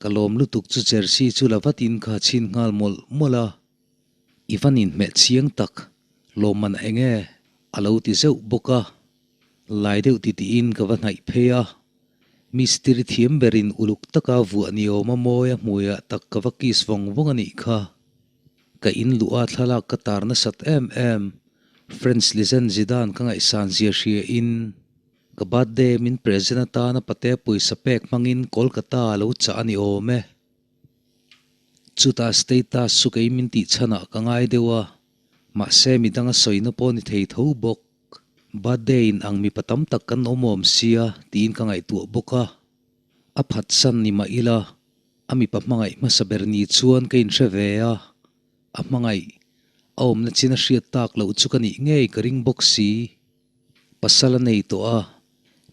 Ka lawm lutuk chu jersey chu la vatin kha chhin nghal mawlh mawlh a. I va ninhmeh chiang tak, lawmman eng e? a lo ti zeuh bawk a. Lai deuh ti tiin ka va hnaih phei a. Mistiri thiam berin uluk taka vuah ni awm a mawi a hmuiah tak ka va kiss vawng vawng a nih kha. Ka in luh a thlalak ka tar nasat em em. French legend Zidane ka ngaihsan zia hria in ka birthday min present atana pate pawisa pek hmangin Kolkata a lo chah a ni awm e. Chutah status chu kei min tih chhanah ka ngai deuh a, mahse midang a sawina pawh ni thei tho bawk. Birthday in ang mipa tam tak kan awm awm sia tiin ka ngaihtuah bawk a. A phatsan ni mah ila, a mipa hmangaih hmasa ber ni chuan ka inhre ve a, a hmangaih a awmna chin a hriat tak loh chu ka nih ngei ka ring bawk si. Pasal a nei tawh a,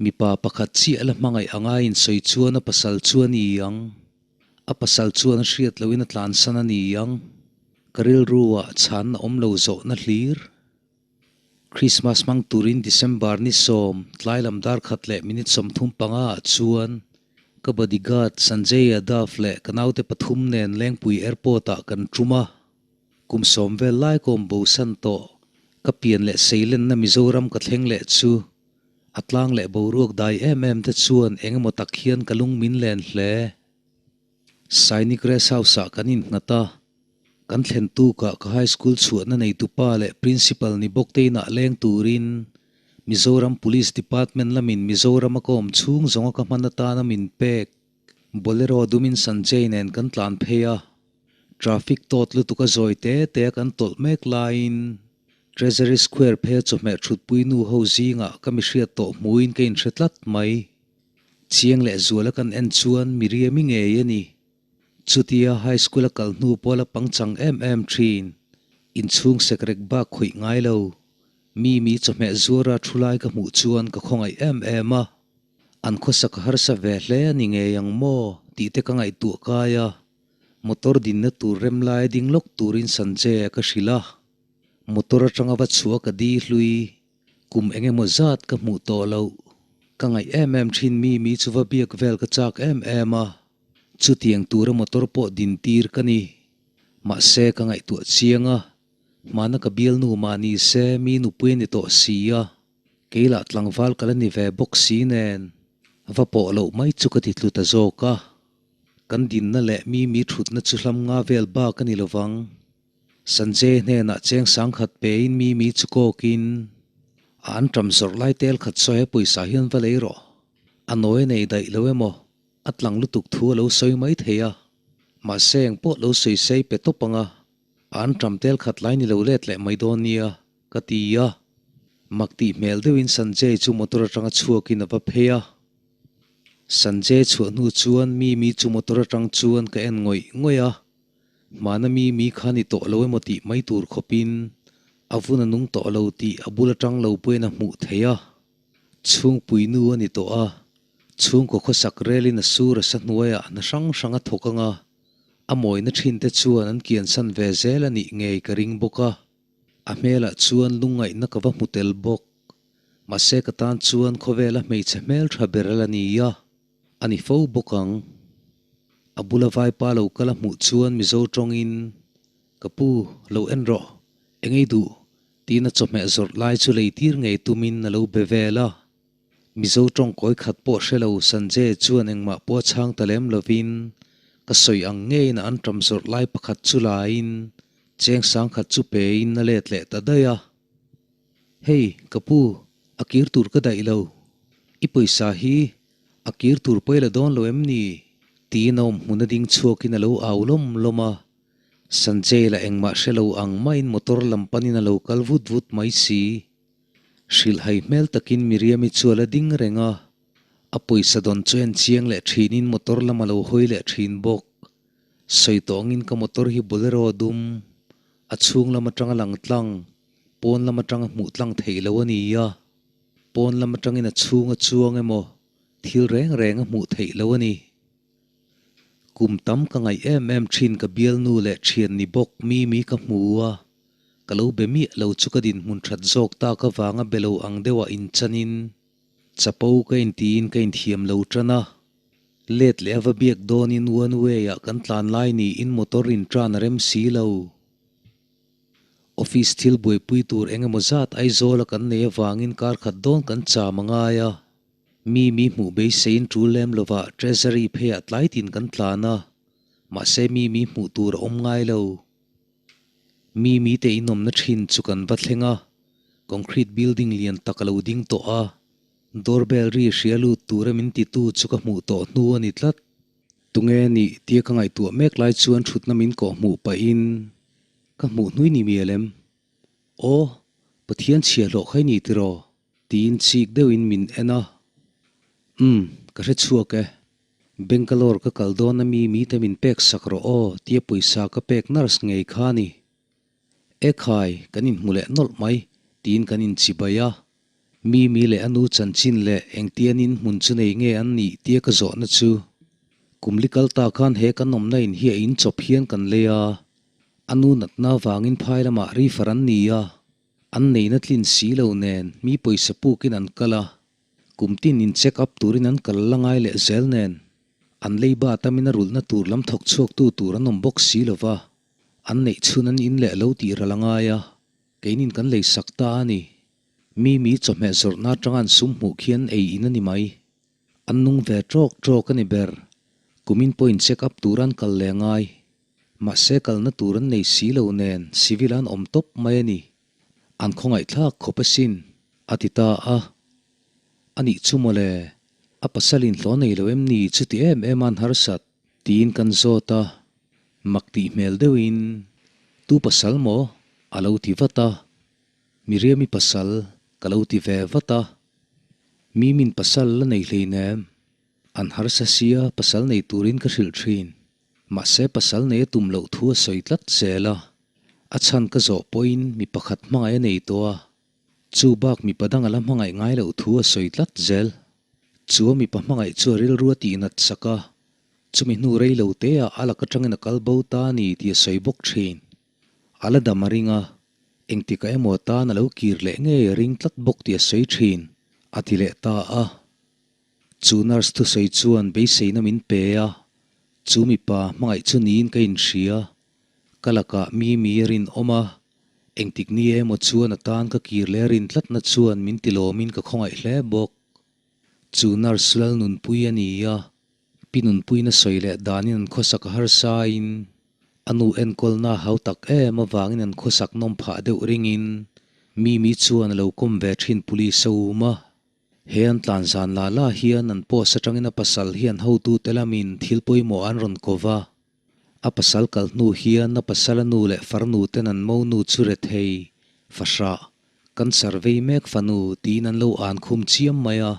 mipa pakhat chiah la hmangaih anga insawi chuan a pasal chu a ni ang. A pasal chuan a hriat lohin a tlansan a ni ang. Ka rilru ah chhanna awm lo zawhna hlir. Christmas hmang turin December ni sawm tlai lam dar khat leh minute 35 ah chuan ka bodyguard Sanjay Yadav leh ka naute pathum nen Lengpui Airport ah kan tum a. Kum sawm vel lai ka awm bosan tawh. Ka pian leh seilenna Mizoram ka thleng leh chu a tlang leh boruak dai em em te chuan eng emaw tak hian ka lung min len hle. Sainik Rest House ah kan innghat a, kan thlen tukah ka high school chhuahna neitupa leh principal ni bawk te inah leng turin Mizoram Police Department lamin Mizorama ka awm chhung zawnga ka hman atana min pek Bolero dumin Sanjay nen kan tlan phei a, traffic tawt lutuk a zawi te te a kan tawlh mek laiin Treasury Square phei a chawhmeh thutpui nu ho zingah ka mi hriat tawh hmuin ka inhre tlat mai. Chiang leh zuala kan en chuan Miriam-i ngei a ni. Chutia high school a kal hnu pawh la pangchang em em thin. Inchhung sekrek bak khawih ngai lo. Mi mi chawhmeh zuara thu lai ka hmuh chuan ka khawngaih em em a. An khawsak harsa ve hle a ni ngei ang maw tih te ka ngaihtuah kai a. Motor dinna tur rem lai ding lawk turin Sanjay-a ka hrilh a. Motor atanga va chhuah ka di hlui. Kum eng emaw zat ka hmuh tawh loh. Ka ngaih em em thin mi mi chu va biak vel ka chak em em a. Chutiang tura motor pawh din tir ka ni. Mahse ka ngaihtuah chiang a, hmana ka bialnu mah ni se mi nupui a ni tawh si a. Kei lah tlangval ka la ni ve bawk si nen va pawh loh mai chu ka ti tlu ta zawk a. Kan dinna leh mi mi thutna chu hlam nga vel bak a ni lovang. Sanjay hnenah cheng sangkhat pein mi mi chu kawkin a an ṭam zawrh lai tel khat sawi a pawisa hian va lei rawh. A nawi a nei daih lo emaw, a tlang lutuk thu a lo sawi mai thei a. Mahse eng pawh lo sawi sei pe tawp ang a, a an ṭam tel khat lai ni lo let leh mai dawn nia, ka ti a. Mak tih hmel deuhin Sanjay chu motor aṭanga chhuakin a va phei a. Sanjay chhuah hnu chuan mi mi chu motor aṭang chuan ka en ngawih ngawih a. Hmana mi mi kha ni tawh lo emaw tih mai tur khawpin a vun a nung tawh lo tih a bul atang lo pawhin a hmuh theih a. Chhungpui nu a ni tawh a, chhungkaw khawsak relin a sur a sa hnuaiah hna hrang hrang a thawk ang a, a mawina thinte chuan an kiansan ve zel a nih ngei ka ring bawk a. A hmelah chuan lungngaihna ka va hmu tel bawk. Mahse ka tan chuan khawvela hmeichhe hmeltha ber a la ni a. A ni fo bawk ang. A bula vaipa lo kal a hmuh chuan Mizo tawngin, Ka pu, lo en rawh, eng ei duh? tiin a chawhmeh zawrh lai chu lei tir ngei tumin a lo be vel a. Mizo tawng kawi khat pawh hre lo Sanjay chuan engmah pawh a chhang ta lem lovin ka sawi ang ngeiin a anṭam zawrh lai pakhat chu laiin cheng sangkhat chu pein a let leh ta daih a. Hei, ka pu, a kir tur ka daih lo. I pawisa hi a kir tur pawi la dawn lo em ni? Tiin a awm hmun a ding chhuakin a lo au lawm lawm a. Sanjay la engmah hre lo ang maiin motor lam panin a lo kal vut vut mai si. Hrilhhai hmel takin Miriam-i chu a la ding reng a. A pawisa dawn chu en chiang leh thinin motor lam a lo hawi leh thin bawk. Sawi tawh angin ka motor hi Bolero dum, a chhung lam atanga lang tlang, pawn lam atanga hmuh tlang theih lo a ni a. Pawn lam atangin a chhung a chuang emaw thil reng reng a hmuh theih lo a ni. Kum tam ka ngaih em em thin ka bialnu leh thian ni bawk mi mi ka hmu a, ka lo be miah lo chu ka dinhmun that zawk tak avanga be lo ang deuhah inchanin chapo ka intiin ka inthiam lo tan a. Let leh a va biak dawnin one way ah kan tlan lai niin motor in tan a rem si lo. Office thil buaipui tur eng emaw zat Aizawl a kan nei avangin kar khat dawn kan cham a ngai a. Mi mi hmuh beiseiin tul lem lovah Treasury pheiah tlai tin kan tlan a, mahse mi mi hmuh tur a awm ngai lo. Mi mi te inawmna thin chu kan va thleng a, concrete building lian tak a lo ding tawh a, doorbell ri hria lut tura min titu chu ka hmuh tawh hnu a ni tlat. Tunge nih tia ka ngaihtuah mek lai chuan thutna min kawh hmuh pahin ka hmuh hnui ni mial em? Aw, Pathian chhiahhlawh kha i ni tiraw? Tiin chik deuhin min en a. Umm, ka hre chhuak e. Bangalore ka kal dawn a mi mite min pek sak rawh aw tia pawisa ka pek nurse ngei kha a ni. E khai, kan inhmu leh nawlh mai, tiin kan inchibai a. Mi mi leh a nu chanchin leh engtianin hmun chu nei nge an nih tia ka zawhna chu. Kum li kal ta khan he kan awmna in hi a inchawp hian kan lei a. A nu natna vangin phai lamah refer an ni a. An neihna tlin si lo nen mi pawisa pukin an kal a, kum tin in check up turin an kal la ngai leh zel nen an leiba tamin a rulhna tur lam thawk chhuaktu tur an awm bawk si lo va, an neih chhun an in leh lo tih ral a ngai a, keinin kan lei sak ta a ni. Mi mi chawhmeh zawrhna atanga an sum hmuh khi an ei in a ni mai. An nung ve tawk tawk a ni ber. Kumin pawhin check up tur an kal leh ngai. Mahse kalna tur an nei si lo nen civil an awm tawp mai a ni. An khawngaihthlak khawp asin, a ti ta a. A nih chu mawle, a pasal in hlawh nei lo em ni chuti em em a an harsat? Tiin kan zawt a, mak tih hmel deuhin, Tu pasal maw? a lo ti vat a. Miriami pasal ka lo ti ve vat a. Mimin pasal la nei hleinem, an harsa sia pasal nei turin ka hrilh thin. Mahse pasal nei a tum loh thu a sawi tlat zel a, a chhan ka zawh pawhin mi pakhat hmangaih a nei tawh a, chu bak mipa dang a la hmangaih ngai loh thu a sawi tlat zel. Chu a mipa hmangaih chu a rilru a tihnat sak a, chumi hnu rei lo te ah a lak atangin a kal bo ta a ni tih a sawi bawk thin. A la dam a ring a, engtikah emaw tan a lo kir leh ngei a ring tlat bawk tih a sawi thin, a ti leh ta a. Chu nurse thusawi chuan beiseina min pe a, chu mipa hmangaih chu niin ka inhria. Ka lakah mi mi a rinawm a, engtik ni emaw chuan a tan ka kir leh a rin tlatna chuan min tilawmin ka khawngaih hle bawk. Chu nurse Lalnunpui a ni a, pi Nunpuiin a sawi leh danin an khawsak a harsain a nu enkawlna a hau tak em avangin an khawsak nawm phah deuh ringin mi mi chuan a lo kawm ve thin police a um a. He an tlan zan la la hian an post atangin a pasal hian hotute lamin thil pawimawh an rawn ko va. A pasal kal hnu hian a pasala nu leh farnu ten an monu chu rethei, fahrah, cancer vei mek fanu tiin an lo an khum chiam mai a.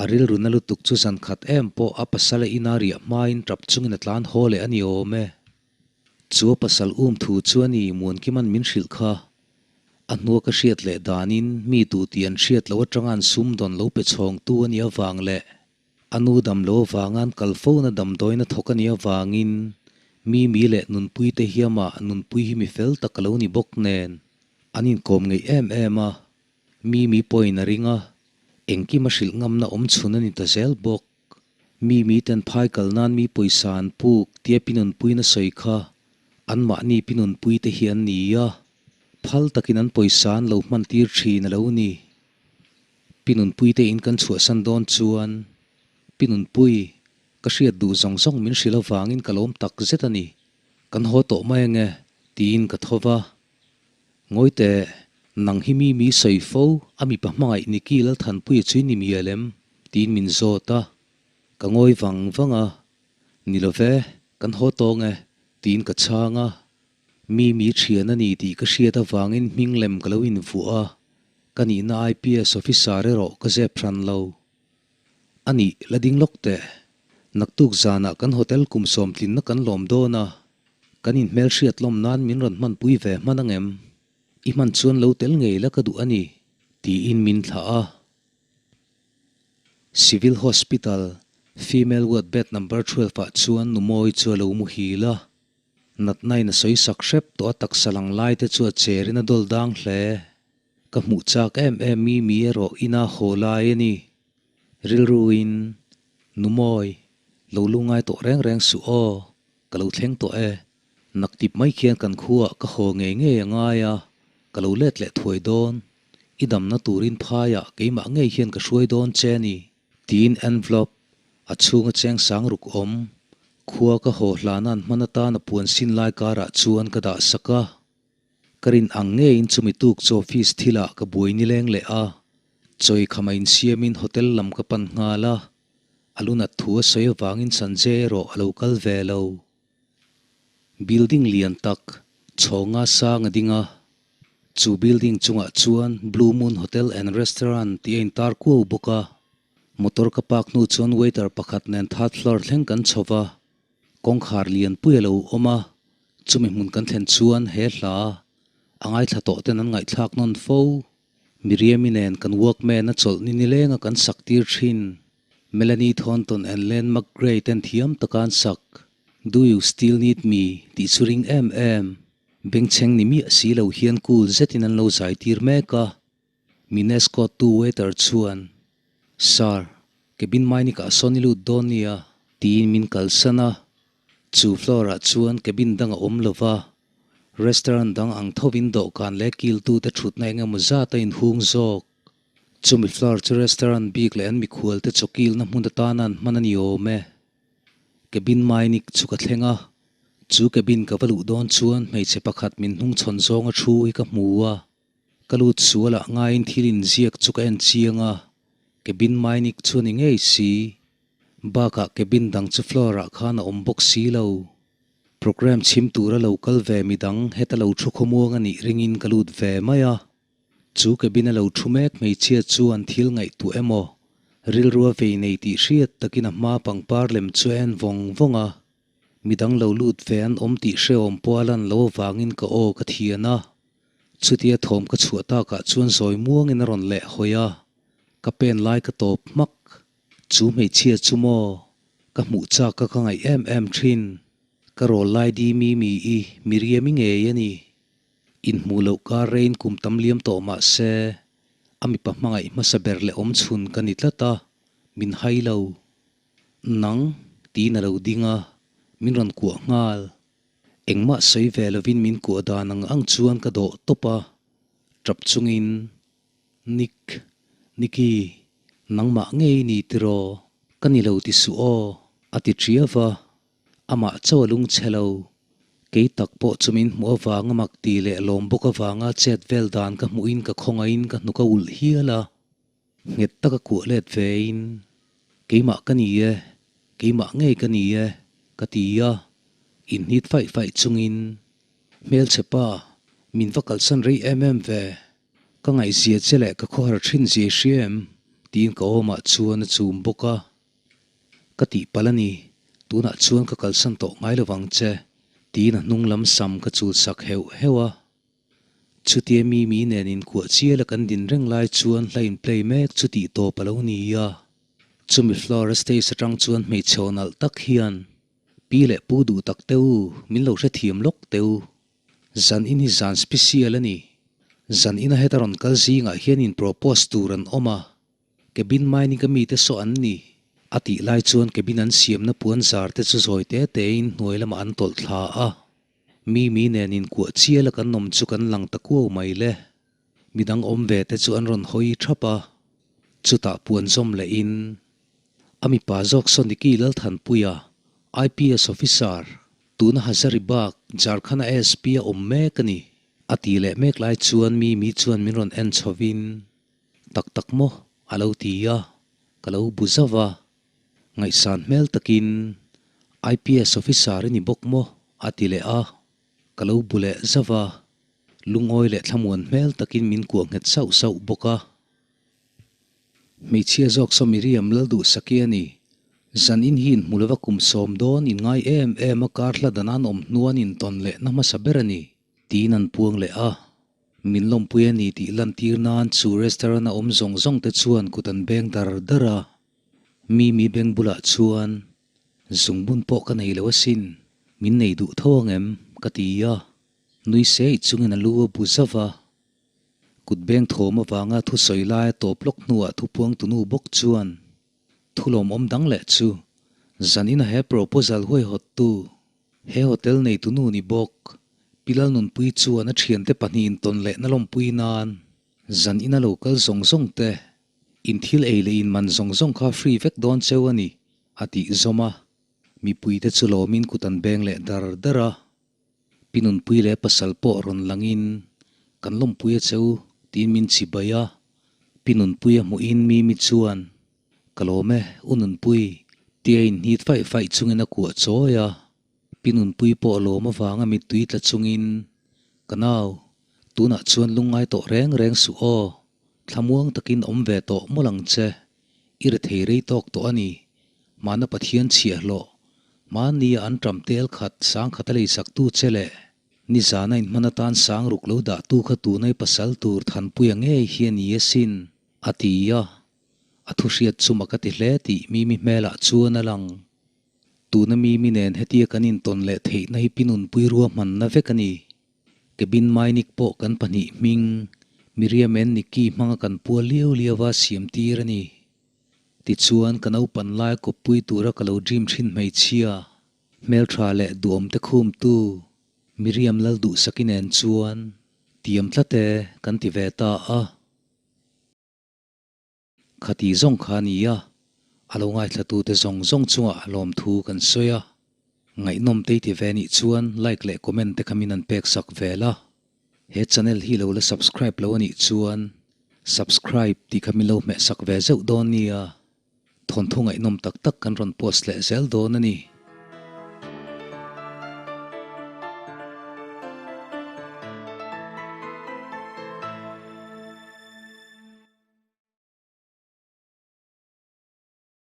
A rilru na lutuk chu zan khat em pawh a pasala ina riah hmain tap chungin a tlan haw leh a ni awm e. Chu a pasal um thu chu a ni Muankima'n min hrilh kha. A hnua ka hriat leh danin mi duh tih an hriat loh atanga an sumdawn lo pe chhawngtu a nih avang leh a nu dam lo avanga an kal fona damdawiin a thawk a nih avangin mi mi leh nunpui te hiamah nunpui hi mi fel tak a lo ni bawk nen an inkawm ngeih em em a, mi mi pawhin a ring a, engkim a hrilh ngamna awm chhun a ni ta zel bawk. Mi miten phai kal nan mi pawisa an puk tia pinunpuiin a sawi kha anmahni pinunpui te hi an ni a, phal takin an pawisa an lo hman tir thin a lo ni. Pinunpui te in kan chhuahsan dawn chuan, Pinunpui, ka hriat duh zawng zawng min hrilh avangin ka lawm tak zet a ni, kan haw tawh mai ange, tiin ka tho va. Ngawi teh, nang hi mi mi sawi fo, a mipa hmangaih Nicky Lalthanpuia chu i ni mial em? tiin min zawt a. Ka ngawi vang vang a, Ni lo ve, kan haw tawng e, tiin ka chhang a. Mi mi thian a ni tih ka hriat avangin hming lem ka lo invuah a, ka nihna IPS officer erawh ka zep hran lo. A nih, la ding lawk teh. Naktuk zanah kan hotel kum sawmtlinna kan lawm dawn a, kan inhmelhriat lawm nan min rawn hmanpui ve hman ang em? I hman chuan lo tel ngei la ka duh a ni, tiin min thlah a. Civil Hospital, Female Ward Bed Number 12 ah chuan Numawi chu a lo muhil a. Natna in a sawi sak hrep tawh a taksa lang lai te chu a cher in a dawl dang hle. Ka hmuh chak em em mi mi erawh ina haw lai a ni. Rilru in, Numawi, lo lu ngai tawh reng reng suh aw, ka lo thleng tawh e. Naktip mai khian kan khuaah ka haw ngei ngei a ngai a, ka lo let leh thuai dawn. I damna turin phaiah keimah ngei hian ka hruai dawn che a ni. Tiin envelope a chhunga cheng sang ruk awm, khua ka haw hlana an hman atan a puan sin lai karah chuan ka dah sak a. Ka rin ang ngeiin chumi tuk chu office thilah ka buai nileng leh a, chawi khama insiamin hotel lam ka pan nghal a, a lunat thu a sawi avangin Sanjay erawh a lo kal ve lo. Building lian tak chhawnga sang a ding a, chu building chungah chuan Blue Moon Hotel and Restaurant tih a intar kuau bawk a. Motor ka park hnu chuan waiter pakhat nen third floor thleng kan chho va, kawngkhar lianpui a lo awm a, chumi hmun kan thlen chuan he hla a ngaithla tawh ten an ngaihthlak nawn fo. Miriami nen kan walkman a chawlh ni nileng a kan sak tir thin. Melanie Thornton and Len McGray ten thiam taka an sak Do You Still Need Me tih chu ring em em. Bengchheng ni miah si lo hian cool zetin an lo zai tir mek a. Min escort tu waiter chuan, Sir, cabin mai nikah sawn i lut dawn nia, tiin min kalsan a. Chu floor ah chuan cabin dang a awm lo va, restaurant dang ang thovin dawhkan leh kiltute thutna eng emaw zat a inhung zawk. Chumi floor chu restaurant bik leh an mikhualte chawkilna hmun atana an hman a ni awm e. Cabin mai nik chu ka thleng a, chu cabin ka va luh dawn chuan hmeichhe pakhat min hnungchhawn zawnga thu hi ka hmu a. Ka lut sualah ngaiin thil inziak chu ka en chiang a, cabin mai nik chu a ni ngei si. Bakah cabin dang chu floor ah khan a awm bawk si lo. Programme chhim tura lo kal ve midang heta lo thu khawmuang a nih ringin ka lut ve mai a. Chu cabin a lo thu mek hmeichhia chuan thil ngaihtuah emaw rilru a vei nei tih hriat takin a hma pangpar lem chu a en vawng vawng a. Midang lo lut ve an awm tih hrehawm pawh a lan lo avangin ka aw ka thian a. Chutia thawm ka chhuah takah chuan zawi muangin a rawn leh hawi a, ka pen lai ka tawp hmak. Chu hmeichhia chu maw? Ka hmuh chak ka ka ngaih em em thin. Ka rawl lai di mi mi i Miriam-i ngei a ni. Inhmuh loh kar rein kum tam liam tawh mah se, a mipa hmangaih hmasa ber leh awm chhun ka ni tlat a, min hai lo. Nang, tiin a lo ding a, min rawn kuah nghal. Engmah sawi ve lovin min kuah dan ang ang chuan ka dawh tawp a, tap chungin, Nick, Nicky, nangmah ngei i ni tiraw? Ka ni lo ti suh aw, a ti ṭiau a. Amah chauh a lungchhe lo. Kei tak pawh chu min hmuh avanga mak ti leh lawm bawk avanga chet vel dan ka hmuhin ka khawngaihin ka hnuk a ulh hial a. Nghet taka kuah let vein, Keimah ka ni e, keimah ngei ka ni e, ka ti a, inhnit faih faih chungin, Hmelchhe pa, min va kalsan rei em em ve, ka ngaihzia che leh ka khawhar thin zia i hria em? tiin ka awmah chuan a chum bawk a. Ka tihpalh a ni, tunah chuan ka kalsan tawh ngai lovang che, tiin a hnung lam sam ka chul sak heuh heuh a. Chutia mi mi nen inkuah chiala kan din reng lai chuan hla in play mek chu tih tawp a lo ni a. Chumi floor a stage atang chuan hmeichhe aw nalh tak hian, Pi leh pu duh tak teu, min lo hrethiam lawk teu. Zan in hi zan special a ni. Zan ina heta rawn kal zingah hian in propose tur an awm a. Cabin mining ka mite saw an ni. A tih lai chuan cabin an siamna puan zar te chu zawi te tein hnuai lamah an tawlh thla a. Mi mi nen inkuah chial a kan awm chu kan lang ta kuau mai le. Midang awm ve te chu an rawn hawi thap a, chutah puan zawm leh in a mipa zawk saw Nicky Lalthanpuia, IPS officer, tuna Hazaribagh, Jharkhand a SP a awm mek a ni. A ti leh mek lai chuan mi mi chuan min rawn en chho in, Tak tak maw? a lo ti a, ka lo bu zauh a. Ngaihsan hmel takin IPS officer i ni bawk maw? a ti leh a, ka lo bu leh zauh a, lungawi leh thlamuan hmel takin min kuah nghet sauh sauh bawk a. Hmeichhia zawk saw Miriam Lalduhsaki a ni. Zan in hi inhmu lova kum sawm dawn in ngai em em a kar hla dan an awm hnuan intawn leh na hmasa ber a ni, tiin an puang leh a. Min lawmpui a ni tih lantir nan chu restaurant a awm zawng zawng te chuan kut an beng dar dar a. Mimi beng bulah chuan zungbun pawh ka nei lo asin, min nei duh tho ang em? ka ti a. Nui seih chungin a lu a bu zauh a. Kut beng thawm avanga thusawi laia tawp lawk hnuah thupuang tunu bawk chuan Thu lawmawm dang leh chu zanin a he proposal huaihawttu he hotel neitunu ni bawk Pi Lalnunpui chuan a thiante pahnihin tawn lehna lawmpui nan zanin a lo kal zawng zawng te in thil ei leh in man zawng zawng kha free vek dawn cheu a ni a tih zawm a, mipuite chu lawmin kut an beng leh dar dar a. Pi Nunpui leh pasal pawh rawn langin kan lawmpui a che u tiin min chi bai a. Pi Nunpui a hmuhin Mimi chuan, Ka lawm e, U Nunpui, tia inhnit faih faih chungin a kuah chawi a. Pi Nunpui pawh lawm avanga mittui tla chungin, Ka nau, tunah chuan lungngai tawh reng reng suh aw, thlamuang takin awm ve tawh mawlh ang che. I ri thei rei tawk tawh a ni. Mahna Pathian chhiahhlawh, mahnia an ṭam tel khat sang khat a leisaktu che leh nizana inhman atan sang ruk lo dahtu kha tunai pasal tur Thanpuia ngei hi a ni asin, a ti a. A thuhriat chu mak a ti hle tih Mimi hmelah chuan a lang. Tuna Mimi nen hetia kan intawn leh theihna hi Pi Nunpui ruahmanna vek a ni. Cabin Mainik pawh kan pahnih hming Miriam and Nikki hmanga kan pual liau liau a siam tir a ni. Tichuan ka naupan lai kawppui tura ka lo dream thin hmeichhia, hmeltha leh duhawmte khumtu Miriam Lalduhsaki nen chuan tiam tlat e kan ti ve ta a. Khati zawng kha a ni a, a lo ngaithlatute zawng zawng chungah lawmthu kan sawi a. Ngaihnawm te i ti ve nih chuan like leh comment te kha min an pek sak vel a. He channel hi lo la subscribe lo a nih chuan subscribe tih kha min lo hmeh sak ve zeuh dawn nia. Thawnthu ngaihnawm tak tak kan rawn post leh zel dawn a ni.